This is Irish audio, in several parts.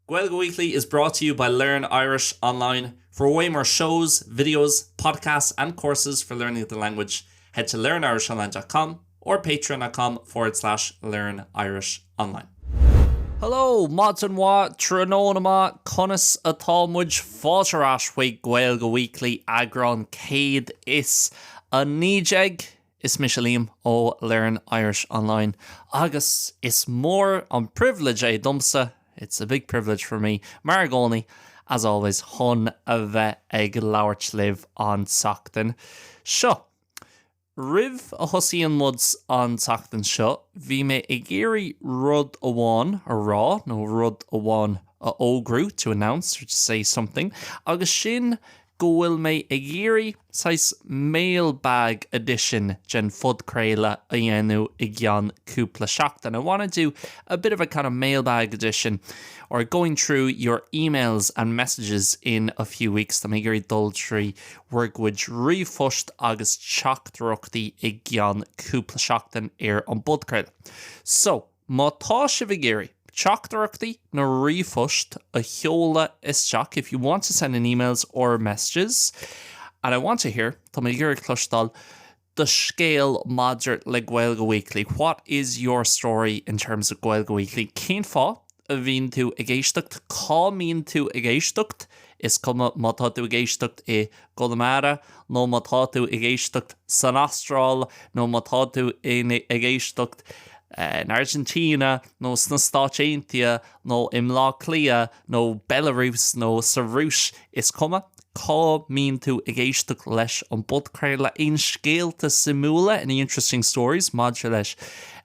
Gaeilge Weekly is brought to you by Learn Irish Online. For way more shows, videos, podcasts and courses for learning the language, head to learnirishonline.com or patreon.com forward slash learn Irish online. Hello, maidin mhaith, tráthnóna maith, conas atá muid? Fáilte ar ais chuig Gaeilge Weekly, eagrán 119. Is mise Liam ó Learn Irish Online agus is mór an pribhléid é domsa, it's a big privilege for me, mar i gcónaí, as always, chun a bheith ag labhairt libh an tseachtain seo. Roimh a thosaíonn muid an tseachtain seo, bhí mé ag iarraidh rud amháin a rá, nó rud amháin a fhógrú, to announce or to say something, agus sin go bhfuil mé ag iarraidh saghas mailbag edition den phodchraoladh a dhéanamh i gceann cúpla seachtain. I wanna do a bit of a kind of mailbag edition or going through your emails and messages in a few weeks. Tá mé ag iarraidh dul trí bhur gcuid ríomhphost agus teachtaireachtaí i gceann cúpla seachtain ar an bpodchraoladh. So, Má tá sibh ag iarraidh teachtaireachtaí nó ríomhphost a sheoladh isteach, if you want to send in emails or messages, and I want to hear, tá mé ag iarraidh cloisteáil, do scéal maidir le Gaeilge Weekly, what is your story in terms of Gaeilge Weekly? Cén fáth a bhíonn tú ag éisteacht? Cá mbíonn tú ag éisteacht? Is cuma má tá tú ag éisteacht i gConamara nó má tá tú ag éisteacht san Astráil nó má tá tú ag éisteacht in Argentina nó sna Stáit Aontaithe nó i mBleá Cliath nó Belarus nó sa Rúis, is cuma cá mbíonn tú ag éisteacht leis an bpodchraoladh, aon scéalta suimiúla, any interesting stories, maidir leis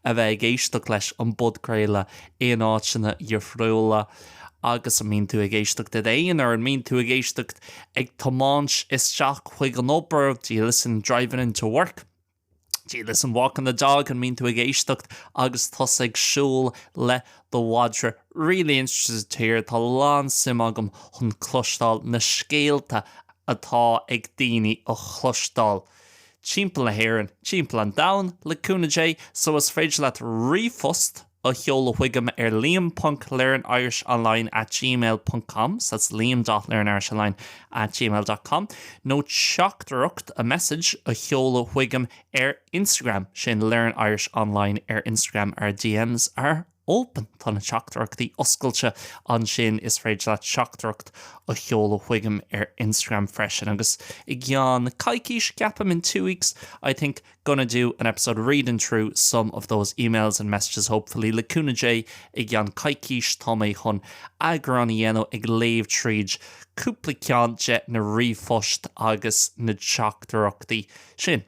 a bheith ag éisteacht leis an bpodchraoladh in áiteanna dhifriúla. Agus an mbíonn tú ag éisteacht i d'aonar? An mbíonn tú ag éisteacht ag tiomáint isteach chuig an obair? Do you listen driving into work? Do you listen walking the dog? An mbíonn tú ag éisteacht agus tusa ag siúl le do mhadra? Really interested to hear, tá lán suim agam chun cloisteáil na scéalta atá ag daoine a chloisteáil timpeall na hÉireann, timpeall an domhain, le cúnamh Dé, so is féidir leat ríomhphost a sheoladh chuigam ar liam ponc learnirishonline at gmail ponc com, so that's liam dot learnirishonline at gmail dot com, nó teachtaireacht, a message, a sheoladh chuigam ar Instagram, sin learnirishonline ar Instagram, our DMs are open, tá na teachtaireachtaí oscailte ansin, is féidir leat teachtaireacht a sheoladh chuigam ar Instagram freisin agus i gceann coicís, ceapaim, in 2 weeks, I think, gonna do an episode reading through some of those emails and messages hopefully le cúnamh Dé i gceann coicís tá mé chun eagrán a dhéanamh ag léamh tríd cúpla ceann de na ríomhphoist agus na teachtaireachtaí sin.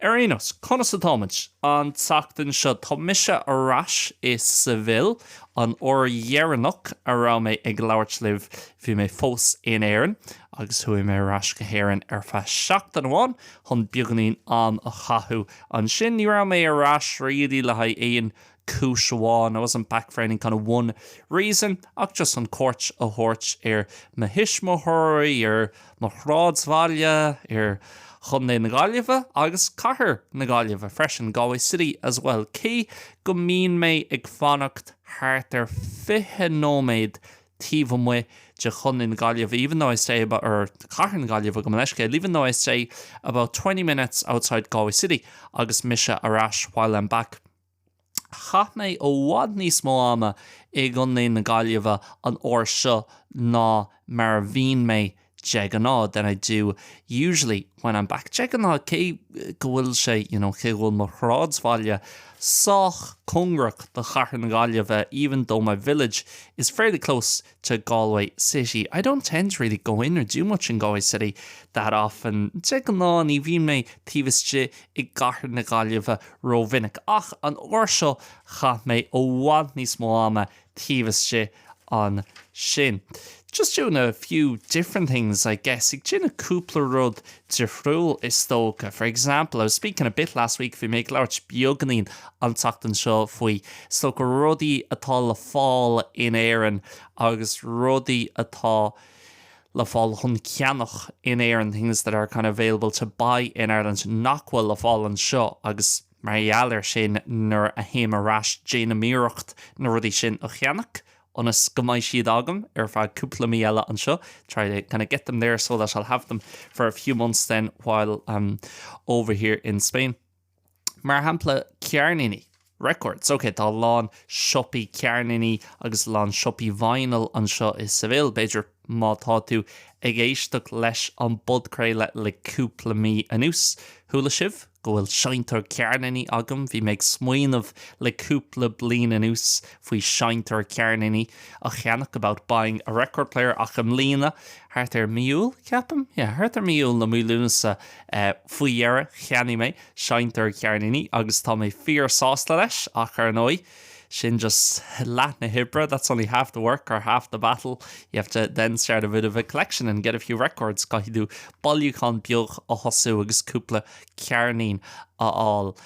Ar aon nós, conas atáimid an tseachtain seo? Tá mise ar ais i Seville, an uair dheireanach a raibh mé ag labhairt libh bhí mé fós in Éirinn agus chuaigh mé ar ais go hÉirinn ar feadh seachtain amháin chun beagáinín am a chaitheamh ansin. Ní raibh mé ar ais really le haghaidh aon cúis amháin, I wasn't back for any kind of one reason, ach just chun cuairt a thabhairt ar mo thuismitheoirí, ar mo shráidbhaile, ar Chontae na Gaillimhe agus Cathair na Gaillimhe freisin, Galway City as well. Cé go mbíonn mé ag fanacht thart ar 20 nóiméad taobh amuigh de Chontae na Gaillimhe, even though I stay about, or Cathair na Gaillimhe gabh mo leithscéal, even though I stay about 20 minutes outside Galway City agus mise ar ais while I'm back. Chaith mé i bhfad níos mó ama i gContae na Gaillimhe an uair seo ná mar a bhíonn mé de ghnáth, than I do usually when I'm back. De ghnáth, cé go bhfuil sé, you know, cé go bhfuil mo shráidbhaile sách cóngarach do Chathair na Gaillimhe, even though my village is fairly close to Galway City, I don't tend to really go in or do much in Galway City that often. De ghnáth, ní bhíonn mé taobh istigh i gCathair na Gaillimhe rómhinic, ach an uair seo chaith mé i bhfad níos mó ama taobh istigh ansin. Just doing a few different things, I guess, ag déanamh cúpla rud difriúil is dócha. For example, I was speaking a bit last week, bhí mé ag labhairt beagáinín an tseachtain seo faoi is dócha rudaí atá le fáil in Éirinn agus rudaí atá le fáil chun ceannach in Éirinn, things that are kind of available to buy in Ireland nach bhfuil le fáil anseo agus mar gheall air sin nuair a théim ar ais déanaim iarracht na rudaí sin a cheannach. ionas go mbeidh siad agam ar feadh cúpla mí eile anseo, try to kind of get them there so that I'll have them for a few months then while I'm over here in Spain. Mar shampla, ceirníní, records. Ok, tá a lán siopaí ceirníní agus a lán siopaí vinyl anseo i Seville, b'fhéidir má tá tú ag éisteacht leis an bpodchraoladh le cúpla mí anuas, chuala sibh go bhfuil seinnteoir ceirníní agam, bhí mé ag smaoineamh le cúpla bliain anuas faoi seinnteoir ceirníní a cheannach about buying a record player ach i mbliana, thart ar mí Iúil, ceapaim, yeah, thart ar mí Iúil nó mí Lúnasa, faoi dheireadh cheannaigh mé seinnteoir ceirníní agus tá mé fíor sásta leis ach ar ndóigh, sin just leath na hoibre, that's only half the work or half the battle, you have to then start a bit of a collection and get a few records, caithfidh tú bailiúchán beag a thosú agus cúpla ceirnín a fháil.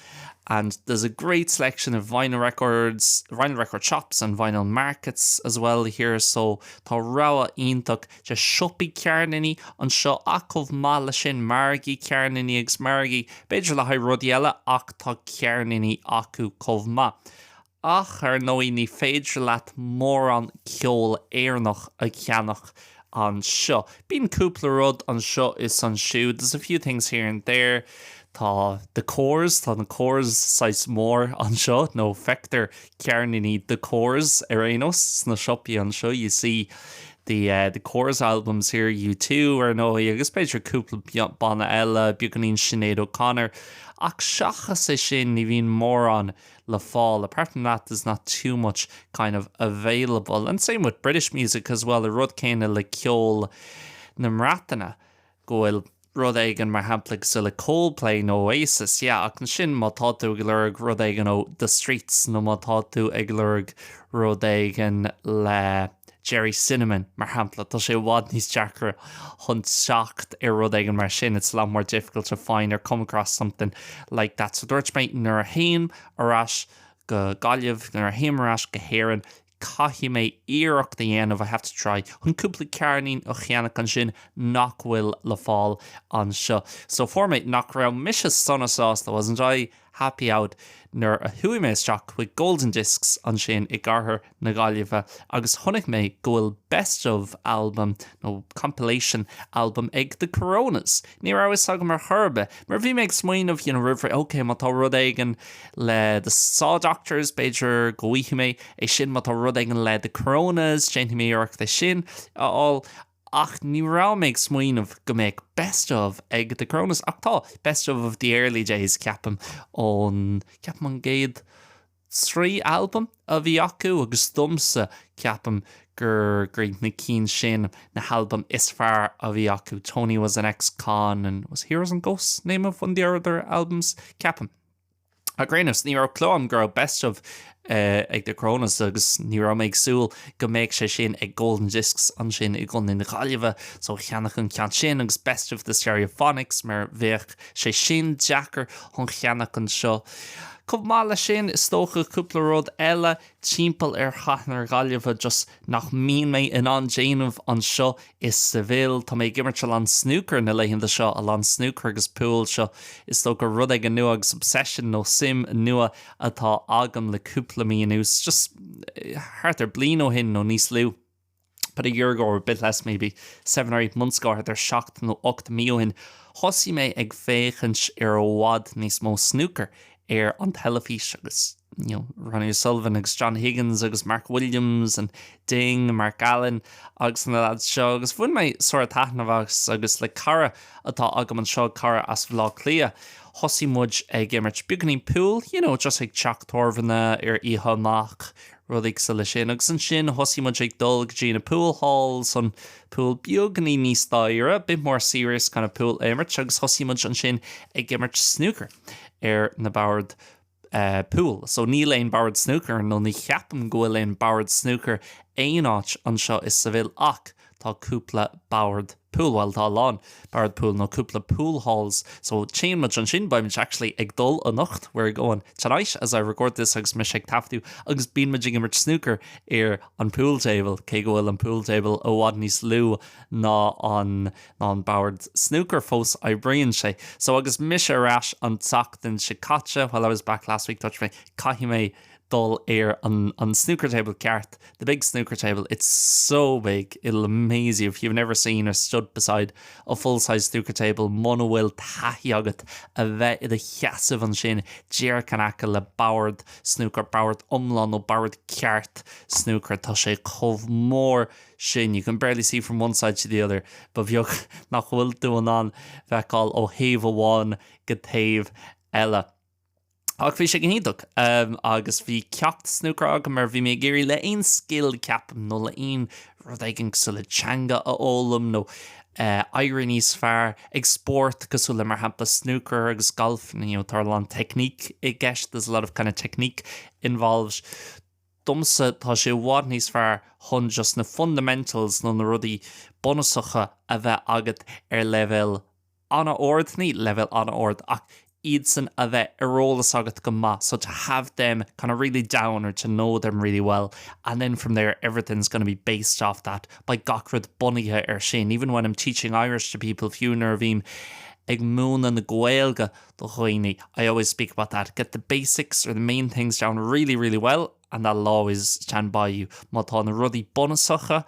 And there's a great selection of vinyl records, vinyl record shops and vinyl markets as well here so tá rogha iontach de siopaí ceirníní anseo ach chomh maith leis sin margaí ceirníní agus margaí b'fhéidir le haghaidh rudaí eile ach tá ceirníní acu chomh maith. Ach ar ndóigh ní féidir leat mórán ceol Éireannach a cheannach anseo. Bíonn cúpla rud anseo is ansiúd, there's a few things here and there. Tá The Corrs, tá na Corrs saghas mór anseo nó feictear ceirníní The Corrs ar aon nós sna siopaí anseo, you see the The Corrs albums here, U2 ar ndóigh agus b'fhéidir cúpla banna eile, beagáinín Sinéad O'Connor ach seachas é sin ní bhíonn mórán le fáil. Apart from that there's not too much kind of available and same with British music as well, an rud céanna le ceol na mBreataine. go bhfuil rud éigin, mar shampla, cosúil le Coldplay nó Oasis, yeah, ach ansin má tá tú ag lorg rud éigin ó The Streets nó má tá tú ag lorg rud éigin le Gerry Cinnamon, mar shampla, tá sé i bhfad níos deacra chun teacht ar rud éigin mar sin, it's a lot more difficult to find or come across something like that. So dúirt mé nuair a théim ar ais go Gaillimh, nuair a théim ar ais go hÉirinn, Caithfidh mé iarracht a dhéanamh, I have to try, chun cúpla ceirnín a cheannach ansin nach bhfuil le fáil anseo. So fuair mé, nach raibh mise sona sásta, wasn't I happy out, nuair a chuaigh mé isteach chuig Golden Discs ansin i gcathair na Gaillimhe agus chonaic mé go bhfuil best of album nó compilation album ag The Coronas. Ní raibh fhios agam ar chor ar bith, mar bhí mé ag smaoineamh, you know, roimh ré, ok, má tá rud éigin le The Saw Doctors, b'fhéidir go bhfaighidh mé é sin, má tá rud éigin le The Coronas, déanfaidh mé iarracht é sin a fháil, ach ní raibh mé ag smaoineamh go mbeadh Best Of ag The Coronas, ach tá, Best Of of the Early Days, ceapaim, ón, ceapaim an gcéad 3 albam a bhí acu agus domsa ceapaim gur iad na cinn sin na halbaim is fearr a bhí acu, Tony Was an Ex-Con and was Heroes and Ghosts name of one of the other albums? Ceapaim. Ach ar aon nós, ní raibh clue agam go raibh Best Of ag The Coronas agus ní raibh mé ag súil go mbeadh sé sin ag Golden Discs ansin i gContae na Gaillimhe so cheannaigh an ceann sin agus Best of the Stereophonics mar bheadh sé sin deacair chun cheannach anseo. Chomh maith leis sin, is dócha cúpla rud eile timpeall ar chathair na Gaillimhe just nach mbíonn mé in ann déanamh anseo i Seville. Tá mé ag imirt a lán snooker na laethanta seo, a lán snooker agus pool seo. Is dócha rud éigin nua agus obsession nó suim nua atá agam le cúpla mí anuas, just thart ar bliain ó shin nó níos lú. About a year ago or a bit less maybe, seven or eight months ago, thart ar 7 nó 8 mí ó shin, thosaigh mé ag féachaint ar i bhfad níos mó snooker ar an teilifís agus you know, Ronnie O'Sullivan agus John Higgins agus Mark Williams and Ding, Mark Allen agus na lads seo agus bhain mé sórt taitneamh as agus le cara atá agam anseo, cara as Bhaile Átha Cliath, thosaigh muid ag imirt beagáinín pool, you know, just ag teach tábhairne ar oíche amach, rudaí cosúil leis sin. Agus ansin thosaigh muid ag dul go dtí na pool halls, an pool beagáinín níos dáiríre, a bit more serious kind of pool a imirt agus thosaigh muid ansin ag imirt snooker ar na boird pool. So níl aon bord snooker nó ní cheapaim go bhfuil aon bord snooker aon áit anseo i Seville ach tá cúpla bord pool, bhuel tá a lán bord pool nó cúpla pool halls so téann muid ansin, beidh muid actually ag dul anocht, we're going tonight as I record this agus mise ag taifeadadh agus bíonn muid ag imirt snooker ar an pool table cé go bhfuil an pool table i bhfad níos lú ná an ná an bord snooker fós oibríonn sé. So agus mise ar ais an tseachtain seo caite, while I was back last week dúirt mé caithfidh mé. dul ar an an snooker table ceart, the big snooker table, it's so big, it'll amaze you if you've never seen or stood beside a full size snooker table muna bhfuil taithí agat a bheith i do sheasamh ansin díreach in aice le bord snooker, bord iomlán nó bord ceart snooker, tá sé chomh mór sin, you can barely see from one side to the other, ba bheag nach bhfuil tú in ann feiceáil ó thaobh amháin go taobh eile. Ach bhí sé go hiontach agus bhí ceacht snúcair agam mar bhí mé ag iarraidh le aon scil ceapaim nó le aon rud éigin cosúil le teanga a fhoghlaim nó éirí níos fearr ag spórt cosúil le mar shampla snúcar agus galf you know tá a lán teicníc i gceist there's a lot of kind of technique involved. Domsa tá sé i bhfad níos fearr chun just na fundamentals nó na rudaí bunúsacha a bheith agat ar leibhéal an-ard, ní leibhéal an-ard ach iadsan a bheith ar eolas agat go maith, so to have them kind of really down or to know them really well and then from there everything's gonna be based off that, beidh gach rud bunaithe ar sin. Even when I'm teaching Irish to people, fiú nuair a bhím ag múineadh na Gaeilge do dhaoine, I always speak about that, get the basics or the main things down really really well and that'll always stand by you. Má tá na rudaí bunúsacha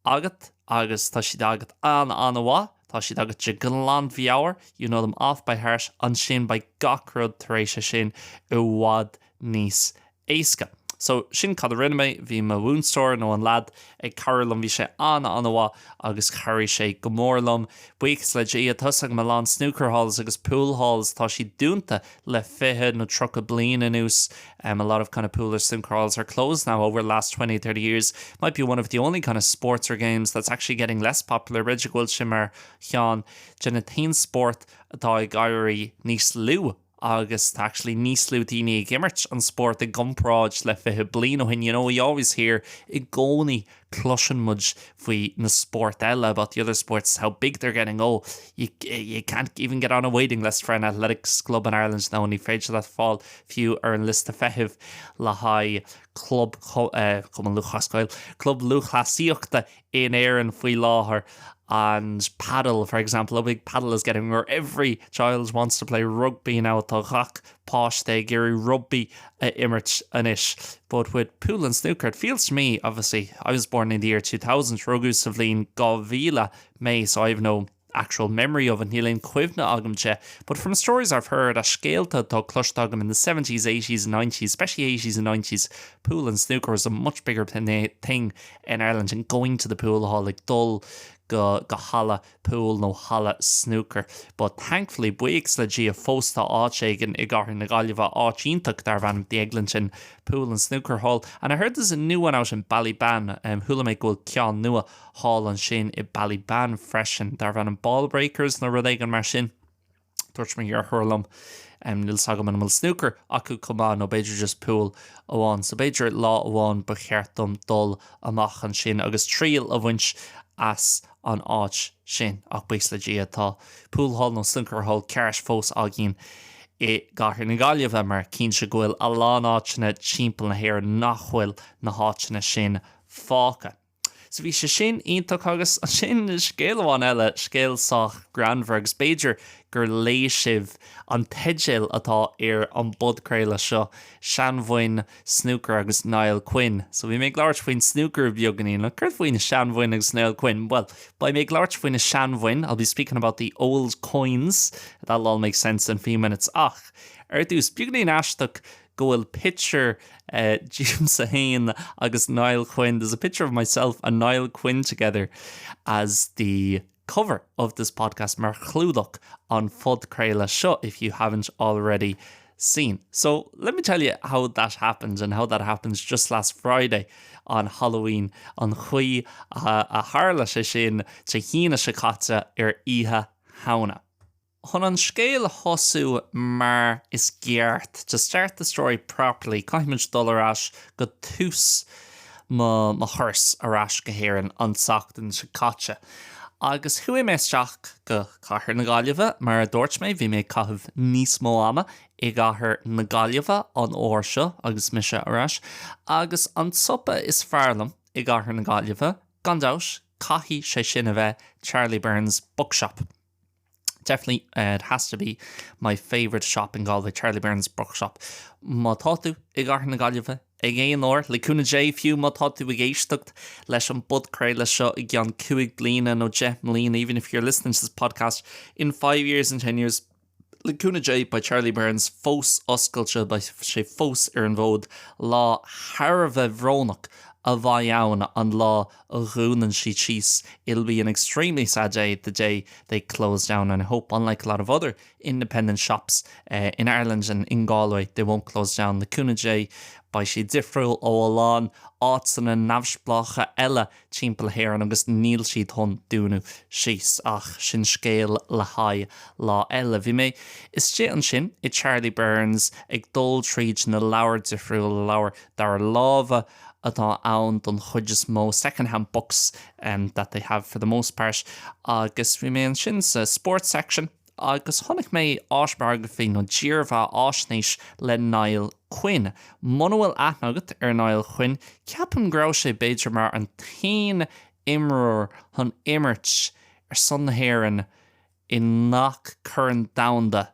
agat agus tá siad agat an-an-mhaith, tá siad agat de ghlanmheabhair, you know them off by heart, ansin beidh gach rud tar éis sin i bhfad níos éasca. So, sin cad a rinne mé, bhí mo mhúinteoir nó an leaid ag cabhrú liom, bhí sé an-an-mhaith agus chabhraigh sé go mór liom. Buíochas le Dia, tá a fhios agam a lán snooker halls agus pool halls, tá siad dúnta le 20 nó 30 bliain anuas, um, a lot of kind of pool or snooker halls are closed now over the last 20, 30 years. Might be one of the only kind of sports or games that's actually getting less popular. B'fhéidir go bhfuil sé mar cheann de na t-aon spórt atá ag éirí níos lú agus tá actually níos lú daoine ag imirt an spórt i gcomparáid le 20 bliain ó shin. You know, we always hear i gcónaí Cloiseann muid faoi na spóirt eile, about the other sports, how big they're getting, oh, you, you can't even get on a waiting list for an athletics club in Ireland now, ní féidir leat fáil fiú ar an liosta feithimh le haghaidh club, Cumann Lúthchleas Gael, club lúthchleasaíochta in Éirinn faoi láthair. And padel, for example, how big padel is getting, where every child wants to play rugby now, tá gach páiste ag iarraidh rugbaí a imirt anois. But with pool and snooker, it feels to me, obviously, I was born in the year 2000, rugadh sa bhliain 2000 mé, so I have no actual memory of it, níl aon chuimhne agam de. But from stories I've heard, as scéalta atá cloiste agam in the seventies, eighties and nineties, especially eighties and nineties, pool and snooker was a much bigger thing in Ireland and going to the pool hall, ag dul go go halla pool nó halla snúcair. But thankfully, buíochas le Dia, fós tá áit éigin i gcathair na Gaillimhe, áit iontach darb ainm The Eglinton Pool and Snooker Hall. And I heard there's a new one out in Ballybane. Chuala mé go bhfuil ceann nua thall ansin i Ballybane freisin, darb ainm Ballbreakers nó rud éigin mar sin. Dúirt mo dheartháir liom, níl 's agam an bhfuil snúcar acu chomh maith nó b'fhéidir just pool amháin. So b'fhéidir lá amháin ba cheart dom dul amach ansin agus triail a bhaint as an áit sin. Ach buíochas le Dia tá pool hall nó snooker hall ceart fós againn i gcathair na Gaillimhe mar cinnte go bhfuil a lán áiteanna timpeall na hÉireann nach bhfuil na háiteanna sin fágtha. So bhí sé sin iontach agus ansin scéal amháin eile, scéal sách greannmhar agus b'fhéidir gur léigh sibh an teideal atá ar an bpodchraoladh seo, Seanbhoinn, Snúcar agus Niall Quinn. So bhí mé ag labhairt faoin snúcar beagáinín, ach céard faoi na seanbhoinn agus Niall Quinn? Bhuel, beidh mé ag labhairt faoi na seanbhoinn, I'll be speaking about the old coins, that'll all make sense in a few minutes ach ar dtús, beagáinín aisteach go bhfuil pictiúr díomsa féin agus Niall Quinn, there's a picture of myself and Niall Quinn together as the cover of this podcast mar chlúdach an phodchraoladh seo if you haven't already seen. So let me tell you how that happened and how that happened just last Friday on Halloween, an chaoi a tharla sé sin Dé hAoine seo caite ar Oíche Shamhna. Chun an scéal a thosú mar is ceart, to start the story properly, caithfimid dul ar ais go tús mo mo thuras ar ais go hÉirinn an tseachtain seo caite. Agus chuaigh mé isteach go Cathair na Gaillimhe, mar a dúirt mé, bhí mé ag caitheamh níos mó ama i gCathair na Gaillimhe an uair seo agus mise ar ais, agus an siopa is fearr liom i gCathair na Gaillimhe, gan dabht, caithfidh sé sin a bheith Charlie Byrne's Bookshop. Definitely it has to be my favourite shop in Galway, Charlie Byrne's Bookshop. Má tá tú i gcathair na Gaillimhe ag aon uair, le cúnamh Dé, fiú má tá tú ag éisteacht leis an bpodchraoladh seo i gceann 5 bliana nó 10 mbliana, even if you're listening to this podcast in 5 years and 10 years, le cúnamh Dé, beidh Charlie Byrne's fós oscailte, beidh sé fós ar an bhfód. Lá thar a bheith bhrónach a bheidh ann an lá a dhúnann siad síos. It'll be an extremely sad day the day they close down and I hope, unlike a lot of other independent shops in Ireland and in Galway, they won't close down. Le cúnamh Dé, beidh sé difriúil ó a lán áiteanna neamhspleácha eile timpeall na hÉireann agus níl siad chun dúnadh síos. Ach sin scéal le haghaidh lá eile. Bhí mé istigh ansin i Charlie Byrne's ag dul tríd na leabhair difriúla, leabhair dara láimhe atá ann don chuid is mó, second hand books that they have for the most part, agus bhí mé ansin sa sports section agus chonaic mé autobiography nó dírbheathaisnéis le Niall Quinn. Muna bhfuil aithne agat ar Niall Quinn, ceapaim go raibh sé b'fhéidir mar an t-aon imreoir chun imirt ar son na hÉireann i ngach Corn Domhanda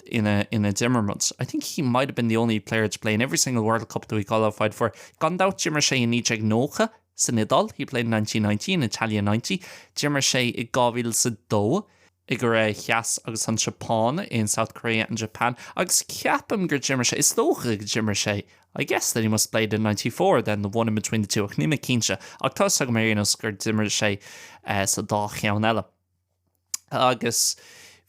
ina ina d'imir muid. I think he might have been the only player to play in every single World Cup that we qualified for. Gan dabht d'imir sé i 1990 san Iodáil, he played in 1990 in Italia 90, d'imir sé i 2002 i gCóiré Theas agus an tSeapáin, in South Korea and Japan, agus ceapaim gur d'imir sé, is dócha go d'imir sé, I guess that he must have played in 94 then, the one in between the two, ach níl mé cinnte, ach tá 'fhios agam ar aon nós gur d'imir sé sa dá cheann eile. Agus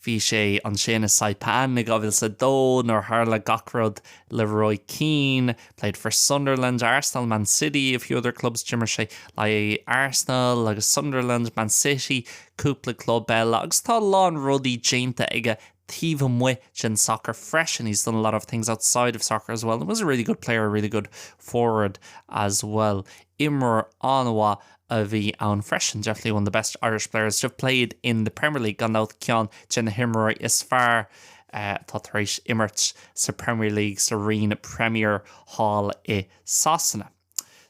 bhí sé ansin i Saipan i 2002 nuair a tharla gach rud le Roy Keane, played for Sunderland, Arsenal, Man City, a few other clubs, d'imir sé le Arsenal agus Sunderland, Man City, cúpla club eile agus tá a lán rudaí déanta aige taobh amuigh den sacar freisin, he's done a lot of things outside of soccer as well and was a really good player, a really good forward as well. Imreoir an-mhaith a bhí ann freisin, definitely one of the best Irish players to have played in the Premier League, gan dabht ceann de na himreoirí is fearr atá tar éis imirt sa Premier League, sa roinn Premier thall i Sasana.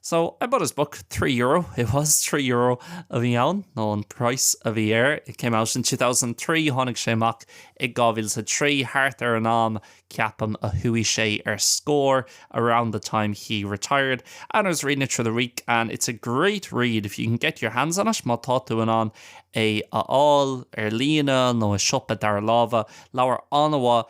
So, I bought his book, €3, it was €3 a bhí ann, nó an price a bhí air, it came out in 2003, tháinig sé amach i 2003, thart ar an am ceapaim a chuaigh sé ar scor, around the time he retired, and I was reading it through the week and it's a great read if you can get your hands on it, má tá tú in ann é a fháil ar líne nó i siopa dara láimhe, leabhar an-mhaith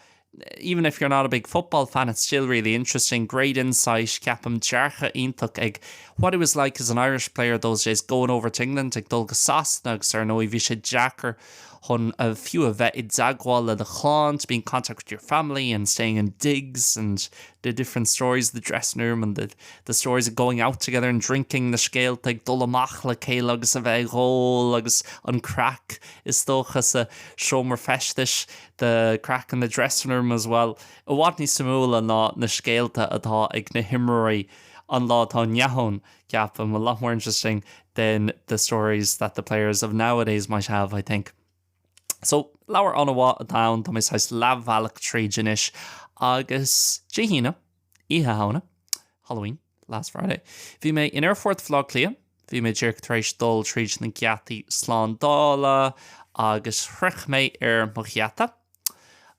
even if you're not a big football fan it's still really interesting, great insight, ceapaim, dearcadh iontach ag what it was like as an Irish player those days going over to England, ag dul go Sasana agus ar ndóigh bhí sé deacair chun fiú a bheith i dteagmháil le do chlann, to be in contact with your family and staying in digs and the different stories of the dressing room and the the stories of going out together and drinking, na scéalta ag dul amach le chéile agus a bheith ag ól agus an craic is dócha sa seomra feistis, the craic in the dressing room as well. I bhfad níos suimiúla ná na scéalta atá ag na himreoirí an lá atá inniu ann, ceapaim, a lot more interesting than the stories that the players of nowadays might have, I think. So, leabhar an-mhaith atá ann, tá mé saghas leathbhealach tríd anois agus Dé hAoine, Oíche Shamhna, Halloween, last Friday, bhí mé in Aerfort Bhaile Átha Cliath, bhí mé díreach tar éis dul tríd na geataí slándála agus shroich mé ar mo gheata.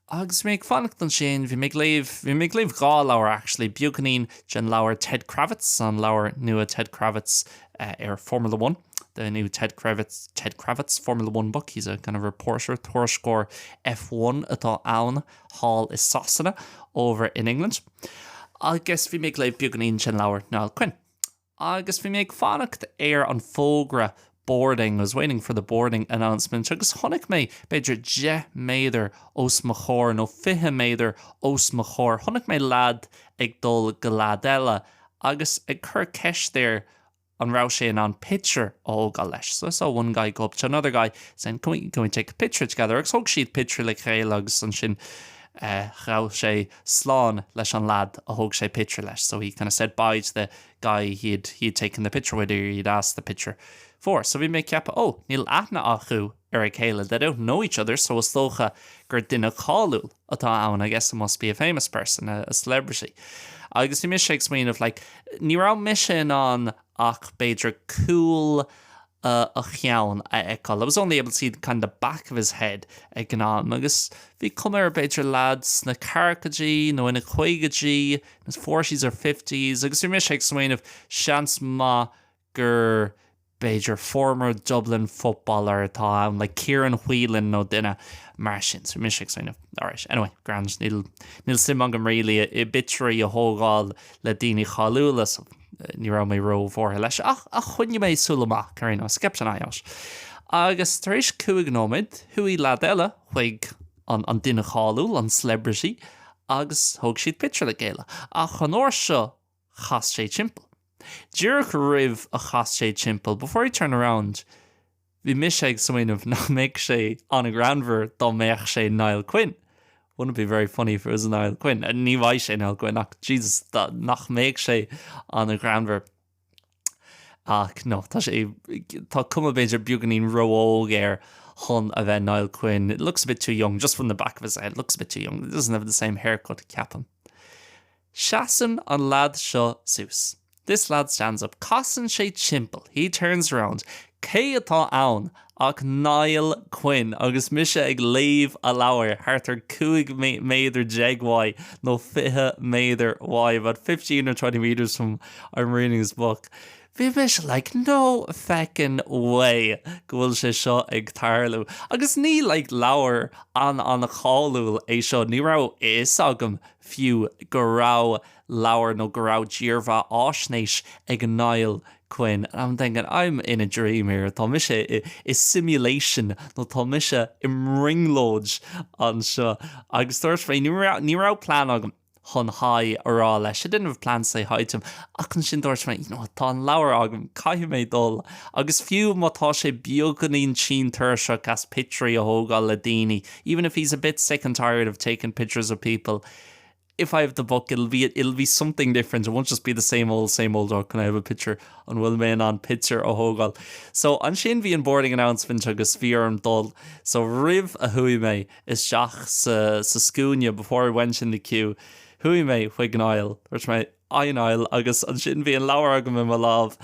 Agus bhí mé ag fanacht ansin, bhí mé ag léamh, bhí mé ag léamh dhá leabhar actually, beagáinín den leabhar Ted Kravitz, an leabhar nua Ted Kravitz ar Formula One, the new Ted Kravitz, Ted Kravitz Formula One book, he's a kind of reporter, tuairisceoir F1 atá ann thall i Sasana, over in England. Agus bhí mé ag léamh beagáinín den leabhar Niall Quinn. Agus bhí mé ag fanacht ar an fógra boarding, I was waiting for the boarding announcement, agus chonaic mé b'fhéidir 10 méadar os mo chomhair nó 20 méadar os mo chomhair, chonaic mé leaid ag dul go leaid eile agus ag cur ceist air an raibh sé in ann pictiúr a thógáil leis. So I saw one guy go up to another guy saying can we, can we take a picture together agus thóg siad pictiúr le chéile agus ansin ghabh sé slán leis an leaid a thóg sé pictiúr leis. So he kind of said bye to the guy he'd, he'd taken the picture with or he'd asked the picture for. So bhí mé ag ceapadh, oh, níl aithne acu ar a chéile, they don't know each other, so is dócha gur duine cáiliúil atá ann, I guess it must be a famous person, a, a celebrity. Agus bhí mise ag smaoineamh, like, ní raibh mise in ann ach b'fhéidir cúl. a cheann a fheiceáil. I was only able to see kind of the back of his head ag an am agus bhí cuma air b'fhéidir leaid sna ceathrachaidí nó ina caogaidí, in his forties or fifties agus bhí mise ag smaoineamh seans maith gur b'fhéidir former Dublin footballer atá ann like Ciarán Whelan nó duine mar sin. So bhí mise ag smaoineamh alright anyway grand níl níl suim agam really i bpictiúirí a thógáil le daoine cáiliúla so ní raibh mé róbhuartha leis ach ach choinnigh mé súil amach ar aon nós, kept an eye out. Agus tar éis 5 nóiméad, chuaigh leaid eile chuig an an duine cáiliúil, an celebrity, agus thóg siad pictiúr le chéile. Ach an uair seo, chas sé timpeall. Díreach roimh a chas sé timpeall, before he turned around, Bhí mise ag smaoineamh nach mbeadh sé an-ghreannmhar dá mbeadh sé Niall Quinn. Wouldn't it be very funny if it was Niall Quinn? Ní bheidh sé Niall Quinn ach Jesus nach mbeadh sé an-ghreannmhar. Ach no, tá sé, tá cuma b'fhéidir beagáinín ró-óg air chun a bheith Niall Quinn. It looks a bit too young, just from the back of his head, looks a bit too young. He doesn't have the same haircut, ceapaim. Seasann an leaid seo suas. This lad stands up. Casann sé timpeall. He turns around. Cé atá ann ach Niall Quinn agus mise ag léamh a leabhair thart ar 15 méadar uaidh nó 20 méadar uaidh, about 15 or 20 metres from I'm reading his book. Bhí mise like no feckin' way go bhfuil sé seo ag tarlú. Agus ní like leabhar an-an-cháiliúil é seo, ní raibh a fhios agam fiú go raibh leabhar nó go raibh dírbheathaisnéis ag Niall Quinn. And I'm thinking, I'm in a dream here, tá mise i simulation nó tá mise i mbrionglóid anseo. Agus dúirt mé, ní raibh plean agam chun hi a rá leis, I didn't have a plan to say hi to him, ach ansin dúirt mé, you know what, tá an leabhar agam, caithfidh mé dul. Agus fiú má tá sé beagáinín tinn tuirseach as pictiúirí a thógáil le daoine, even if he's a bit sick and tired of taking pictures of people, if I have the book it'll be it'll be something different, it won't just be the same old same old oh can I have a picture, an bhfuil mé in ann pictiúr a thógáil. So ansin bhí an boarding announcement agus bhí orm dul, so roimh a chuaigh mé isteach sa sa scuaine before I went in the queue, chuaigh mé chuig Niall, dúirt mé hi Niall agus ansin bhí an leabhar agam i mo lámh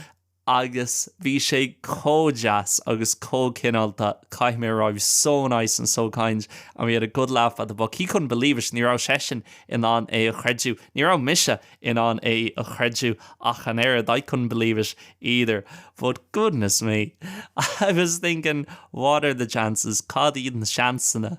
agus bhí sé chomh deas agus chomh cineálta, caithfidh mé a rá, he was so nice and so kind and we had a good laugh at the book. He couldn't believe it, ní raibh seisean in ann é a chreidiú, ní raibh mise in ann é a chreidiú ach an oiread, I couldn't believe it either. But goodness me, I was thinking what are the chances, cad iad na seansanna,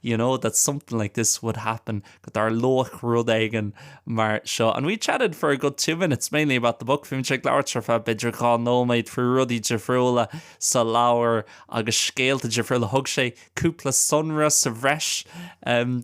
you know, that something like this would happen go dtarlódh rud éigin mar seo. And we chatted for a good two minutes, mainly about the book. Bhí muid ag labhairt ar feadh b'fhéidir dhá nóiméad faoi rudaí difriúla sa leabhar agus scéalta difriúla. Thug sé cúpla sonra sa bhreis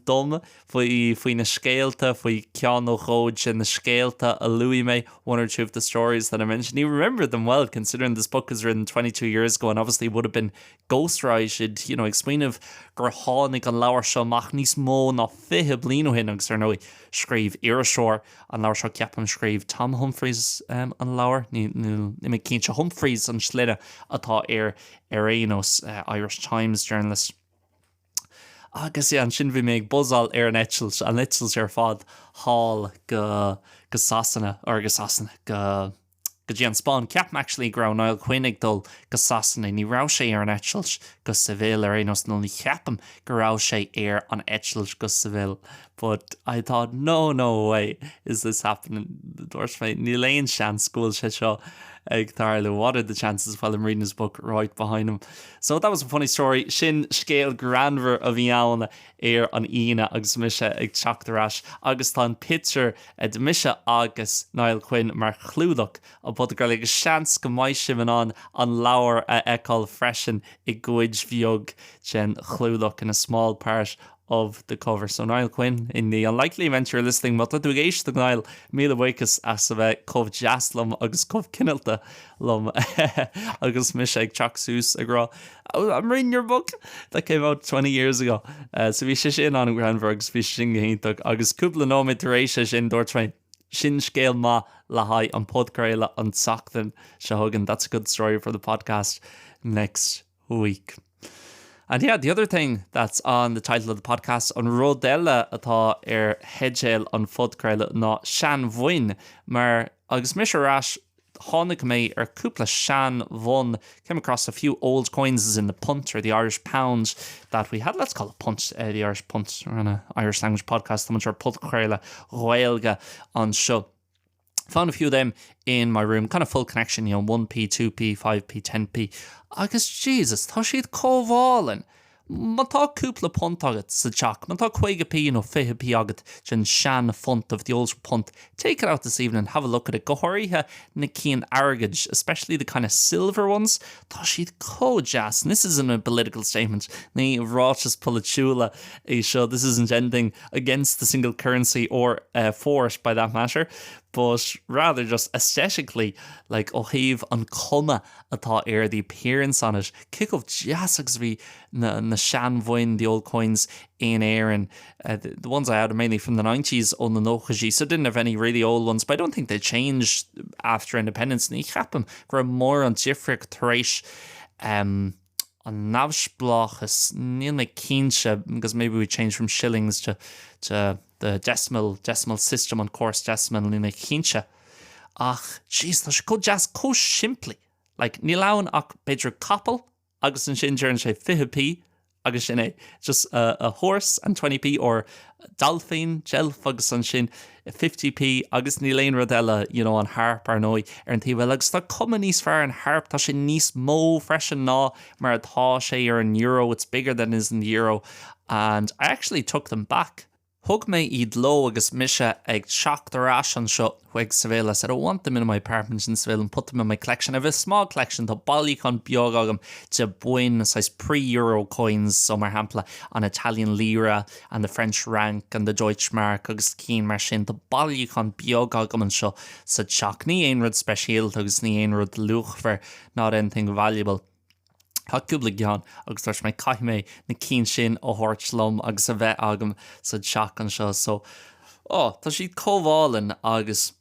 dom faoi faoi na scéalta, faoi ceann nó dhó de na scéalta a luaigh mé, one or two of the stories that I mentioned. He remembered them well, considering this book was written 22 years ago and obviously would have been ghostwritten, you know, ag smaoineamh gur tháinig an leabhar seo amach níos mó ná 20 bliain ó shin agus ar ndóigh scríobh iriseoir an leabhar seo, ceapaim, scríobh Tom Humphreys an leabhar, níl mé cinnte, Humphreys an sloinne atá air ar aon nós, Irish Times journalist. Agus yeah, ansin bhí mé ag buzzáil ar an eitilt, an eitilt ar fad thall go go Sasana, or go Sasana, go go dtí an Spáinn. Ceapaim actually go raibh Niall Quinn ag dul go Sasana, ní raibh sé ar an eitilt go Seville ar aon nós, nó ní cheapaim go raibh sé ar an eitilt go Seville. But I thought no, no way is this happening. Dúirt mé níl aon seans go bhfuil sé seo ag tarlú. What are the chances while I'm reading his book right behind him? So that was a funny story. Sin scéal greannmhar a bhí ann ar an Aoine agus mise ag teacht ar ais agus tá an pictiúr de mise agus Niall Quinn mar chlúdach an phodchraoladh agus seans go mbeidh sibh in ann an leabhar a fheiceáil freisin i gcuid bheag den chlúdach, in a small part of the cover. So Niall Quinn, in the unlikely event you're listening, má tá tú ag éisteacht Niall, míle buíochas as a bheith chomh deas liom agus chomh cineálta liom agus mise ag teacht suas ag rá I'm reading your book that came out 20 years ago. So bhí sé sin an-ghreannmhar agus bhí sé sin go hiontach agus cúpla nóiméad tar éis é sin dúirt mé sin scéal maith le haghaidh an podchraoladh an tseachtain seo chugainn. That's a good story for the podcast next week. And yeah, the other thing that's on the title of the podcast, an rud eile atá ar theideal an phodchraoladh ná seanbhoinn mar agus mise ar ais. tháinig mé ar cúpla seanbhonn, came across a few old coins as in the punt or the Irish pound that we had, let's call it punt, the Irish punt, we're on a Irish language podcast, tá muid ar podchraoladh Ghaeilge anseo. Found a few of them in my room, kind of full connection, you know, 1p, 2p, 5p, 10p, agus Jesus, tá siad chomh hálainn! Má tá cúpla punt agat sa teach, má tá 50p nó 20p agat den sean-phunt, of the old punt, take it out this evening and have a look at it, go háirithe na cinn airgid, especially the kind of silver ones, tá siad chomh deas, and this isn't a political statement, ní ráiteas polaitiúla é seo, this isn't anything against the single currency or for it by that matter, but rather just aesthetically, like ó thaobh an cuma atá air, the appearance on it, cé chomh deas agus a bhí na na seanbhoinn, the old coins, in Éirinn, the ones I had are mainly from the nineties, ó na nóchaidí, so didn't have any really old ones, but I don't think they changed after independence, ní cheapaim go raibh mórán difríocht tar éis an neamhspleáchas, níl mé cinnte, because maybe we changed from shillings to to the decimal, decimal system, an córas decimal, níl mé cinnte. Ach, jeez, tá sé chomh deas, chomh simplí. Like, níl ann ach b'fhéidir capall agus ansin deireann sé 20p agus sin é. Just a, a horse and 20p or dolphin, deilf agus ansin 50p agus níl aon rud eile, you know, an harp ar ndóigh ar an taobh eile. Agus tá cuma níos fearr ar an harp, tá sé níos mó freisin ná mar atá sé ar an euro, it's bigger than is in the euro and I actually took them back. Thug mé iad leo agus mise ag teacht ar ais anseo chuig Seville. I said I want them in my apartment in Seville and put them in my collection. I have a small collection, tá bailiúchán beag agam de boinn, saghas pre-euro coins, so mar shampla an Italian lira and the French franc and the Deutsche Mark agus cinn mar sin. Tá bailiúchán beag agam anseo sa teach. Ní aon rud speisialta agus ní aon rud luachmhar, not anything valuable. Tá cúpla ceann agus dúirt mé caithfidh mé na cinn sin a thabhairt liom agus a bheith agam sa teach anseo so oh tá siad chomh álainn agus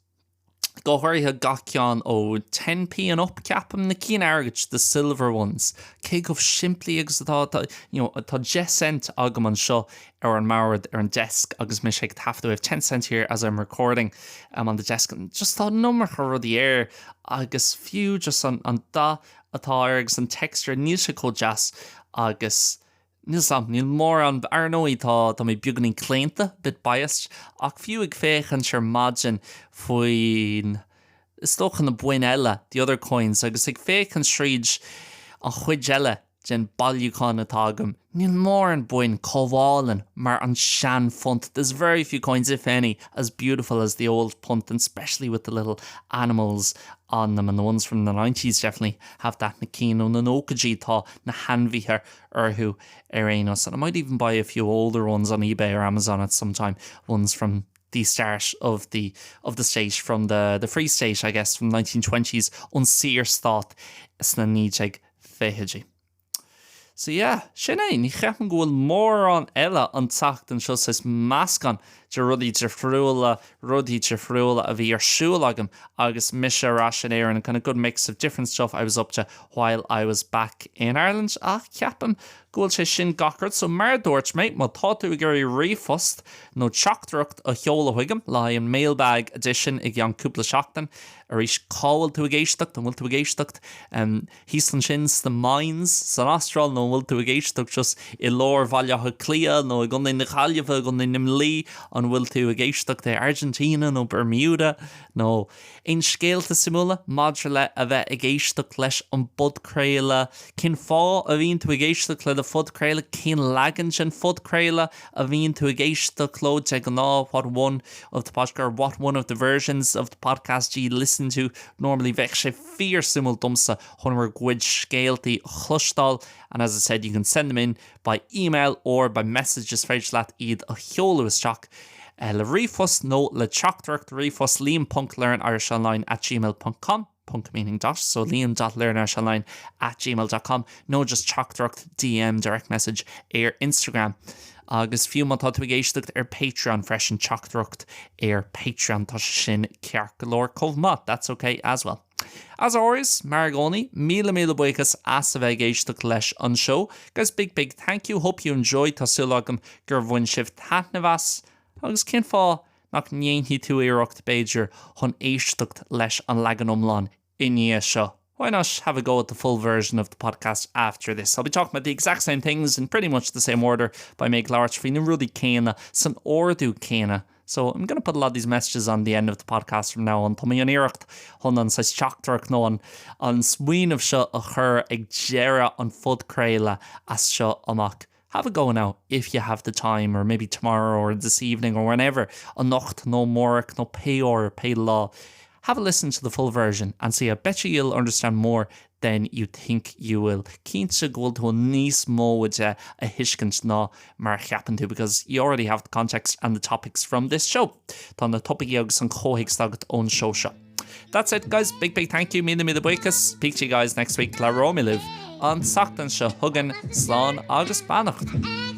go háirithe gach ceann ó 10p and up ceapaim na cinn airgid the silver ones cé chomh simplí agus atá tá you know tá 10 cent agam anseo ar an mbord ar an desk agus mise ag taifeadadh I have 10 cent here as I'm recording um, on the desk and just tá an iomarca rudaí air agus fiú just an, an dath atá air agus an texture, níl sé chomh deas agus níl 'fhios a'm, níl mórán, ar ndóigh tá, tá mé beagáinín claonta, bit biased, ach fiú ag féachaint ar maidin faoin, is dócha na boinn eile, the other coins, agus ag féachaint tríd an chuid eile den bailiúchán atá agam, níl mórán boinn chomh álainn mar an seanphunt, there's very few coins, if any, as beautiful as the old punt and especially with the little animals on them and the ones from the nineties definitely have that na cinn ó na nóchaidí tá na hainmhithe orthu ar aon nós and I might even buy a few older ones on eBay or Amazon at some time, ones from the start of the of the state from the the Free State I guess from 1920s ón Saorstát sna 1920idí. So yeah, sin é, ní cheapaim go bhfuil mórán eile an tseachtain seo, saghas meascán de rudaí difriúla, rudaí difriúla a bhí ar siúl agam agus mise ar ais in Éirinn, kind of good mix of different stuff I was up to while I was back in Ireland ach ceapaim go bhfuil sé sin gach rud, so mar a dúirt mé, má tá tú ag iarraidh ríomhphost nó teachtaireacht a sheoladh chuigam le haghaidh an Mailbag Edition i gceann cúpla seachtain, arís, cá bhfuil tú ag éisteacht, an bhfuil tú ag éisteacht? Thíos ansin sna mines san Astráil nó an bhfuil tú ag éisteacht just i lár Bhaile Átha Cliath nó i gContae na Gaillimhe, i gContae na Mí, an bhfuil tú ag éisteacht i Argentina nó Bermuda nó aon scéalta suimiúla maidir le a bheith ag éisteacht leis an bpodchraoladh, cén fáth a bhíonn tú ag éisteacht le do phodchraoladh, cén leagan den phodchraoladh a bhíonn tú ag éisteacht leo de ghnáth, what one of the podcast or what one of the versions of the podcast do you listen to normally, bheadh sé fíor-suimiúil domsa chun bhur gcuid scéaltaí a chloisteáil and as I said you can send them in by email or by message is féidir leat iad a sheoladh isteach le ríomhphost nó le teachtaireacht ríomhphost liam ponc learnirishonline at gmail ponc com ponc meaning dot so liam dot learnirishonline at gmail dot com nó just teachtaireacht DM direct message ar Instagram. Agus fiú má tá tú ag éisteacht ar Patreon freisin teachtaireacht ar Patreon tá sé sin ceart go leor chomh maith, that's ok as well. As always, mar i gcónaí, míle míle buíochas as a bheith ag éisteacht leis an seó. Guys, big big thank you, hope you enjoyed, tá súil agam gur bhain sibh taitneamh as, agus cén fáth nach ndéanfaidh tú iarracht b'fhéidir chun éisteacht leis an leagan iomlán? i ndiaidh seo. Why not have a go at the full version of the podcast after this? I'll be talking about the exact same things in pretty much the same order beidh mé ag labhairt faoi na rudaí céanna san ordú céanna. So I'm gonna put a lot of these messages on the end of the podcast from now on. Tá mé ag déanamh iarracht chun an saghas teachtaireacht nó an an smaoineamh seo a chur ag deireadh an phodchraoladh as seo amach. Have a go now if you have the time or maybe tomorrow or this evening or whenever, anocht nó amárach nó pé uair, pé lá. Have a listen to the full version and see, I bet you you'll understand more than you think you will. Cinnte go bhfuil tú níos mó de a thuiscint ná mar a cheapann tú because you already have the context and the topics from this show. Tá na topaicí agus an comhthéacs agat ón seó seo. That's it guys, big big thank you, míle míle buíochas, speak to you guys next week, labhróidh mé libh an tseachtain seo chugainn, slán agus beannacht.